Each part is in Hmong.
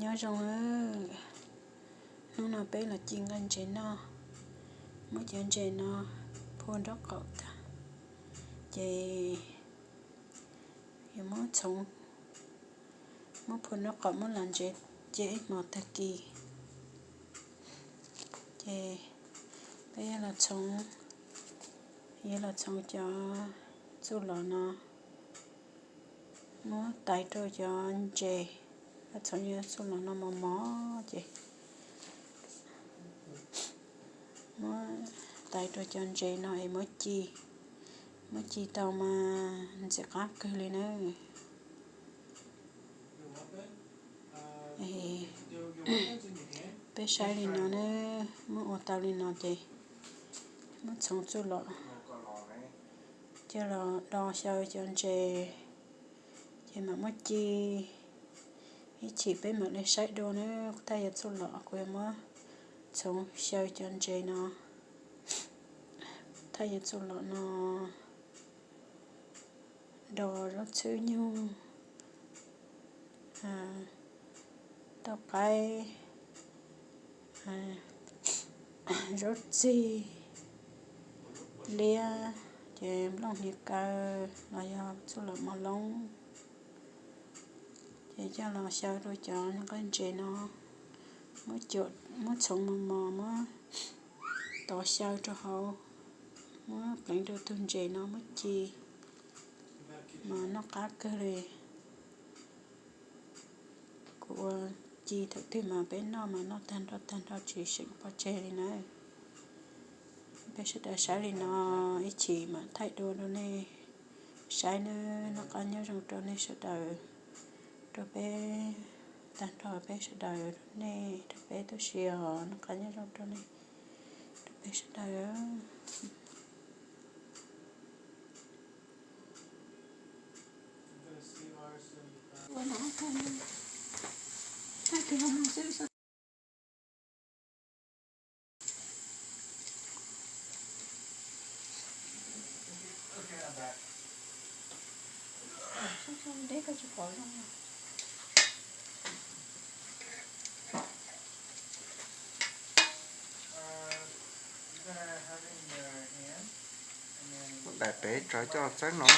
Nyob zoo, hnub no peb los ci nqaij ntses noj, muab cov ntses no phua nraub qaum tag, ces yuav muab txhoov, muab phua nraub qaum muab lam ntses cia ib hmos tag kis, ces peb yuav los txhoov, yuav los txhoov cov txuj lom no, muab tais rau cov ntses, los txhoov cov txuj lom no mos mos ces muab tais rau cov ntses no es muab ci, muab ci tau mas ntxim qab kawg li na. Peb saib li no na, muab ua tau li no ces muab txhoov txuj lom coj los do xyaw cov ntses, ces mam muab ci. Ib chim peb mam li saib dua na, kuv thaj yuav txuj lom kuv yuav muab txhoov xyaw cov ntses no, thaj yuav txuj lom no do zaub txhwb nyug, tauj qaib, zaub txig, liab, ces nplooj hniav kaw los yog txuj lom mos loob, ces coj los xyaw rau cov nqaij ntses no, muab txhoov mos mos muab tov xyaw rau hauv, muab pleev rau tug ntses no muab ci, mas noj qab kawg li. Kuv ua ci thaum twg mas peb noj mas noj tag nrho tag nrho tsis seem pov tseg li na. Peb sawv daws saib li no, ib chim mam thaij dua rau nej saib nawb. Noj qab nyob zoo rau nej sawv daws, rau peb tag nrho peb sawv daws, rau nej rau peb tub si os. Noj qab nyob zoo rau nej, rau peb sawv daws. Daim pem tso coj txeeb no na.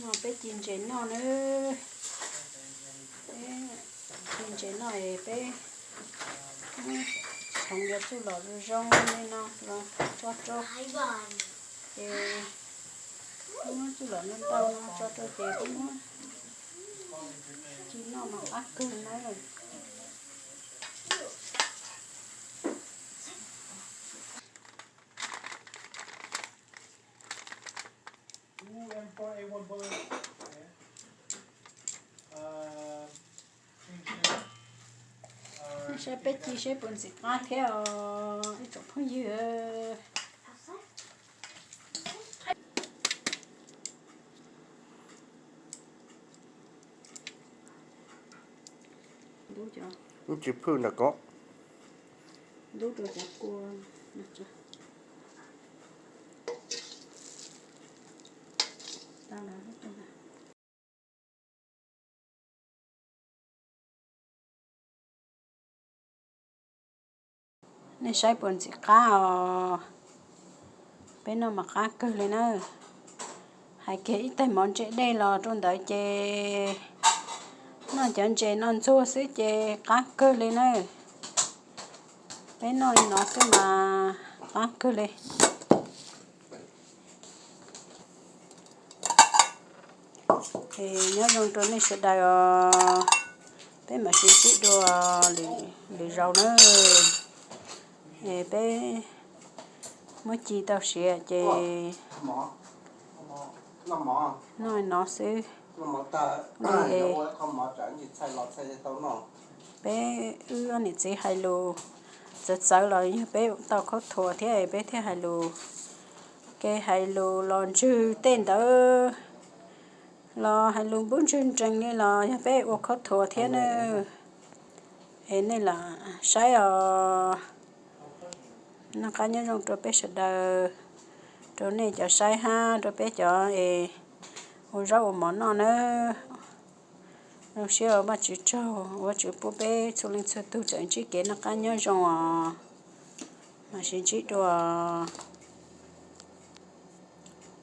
No peb ci ntses noj nawb. Peb ci ntses noj es peb muab txhoov cov txuj lom zoo zoo li no los tso rau, ces muab txuj lom ntau ntau no tso rau ces peb muab ci noj mas qab kawg nawb. Saib peb ci saib puas ntxim qab thiab os ib tsoom phooj ywg. Ntub cov, ub, tsis phwj ntawm ko. Ntub rau cov kua. Nej saib puas ntxim qab os. Peb noj mas qab kawg li na. Hais kiag ib tais mov ntse dej los rau ntawd ces noj cov ntses no ntxuag xwb ces qab kawg li na. Peb noj li no xwb mas qab kawg li. Es nyob zoo rau nej sawv daws os. Peb mam sib ntsib dua lwm zaus na. Es peb muab ci tau siav ces noj no xwb. Peb wb niam txiv hais lus txawv txawv los yog peb tau khaub thuas thiab peb thiaj hais lus, ke hais lus los ntswg tej ntawd. Los hais lus npub ntseg nrees li los yog peb ua khob thuas thiab nawb. Es nej lam saib os. Noj qab nyob zoo rau peb sawv daws, rau nej cov saib hab rau peb cov es ua zaub ua mov noj nawb. Zoo siab ua Vajtswv tsaug, Vajtswv pub peb txhua leej txhua tug tseem ntsib kev noj qab nyob zoo os. Mam sib ntsib dua.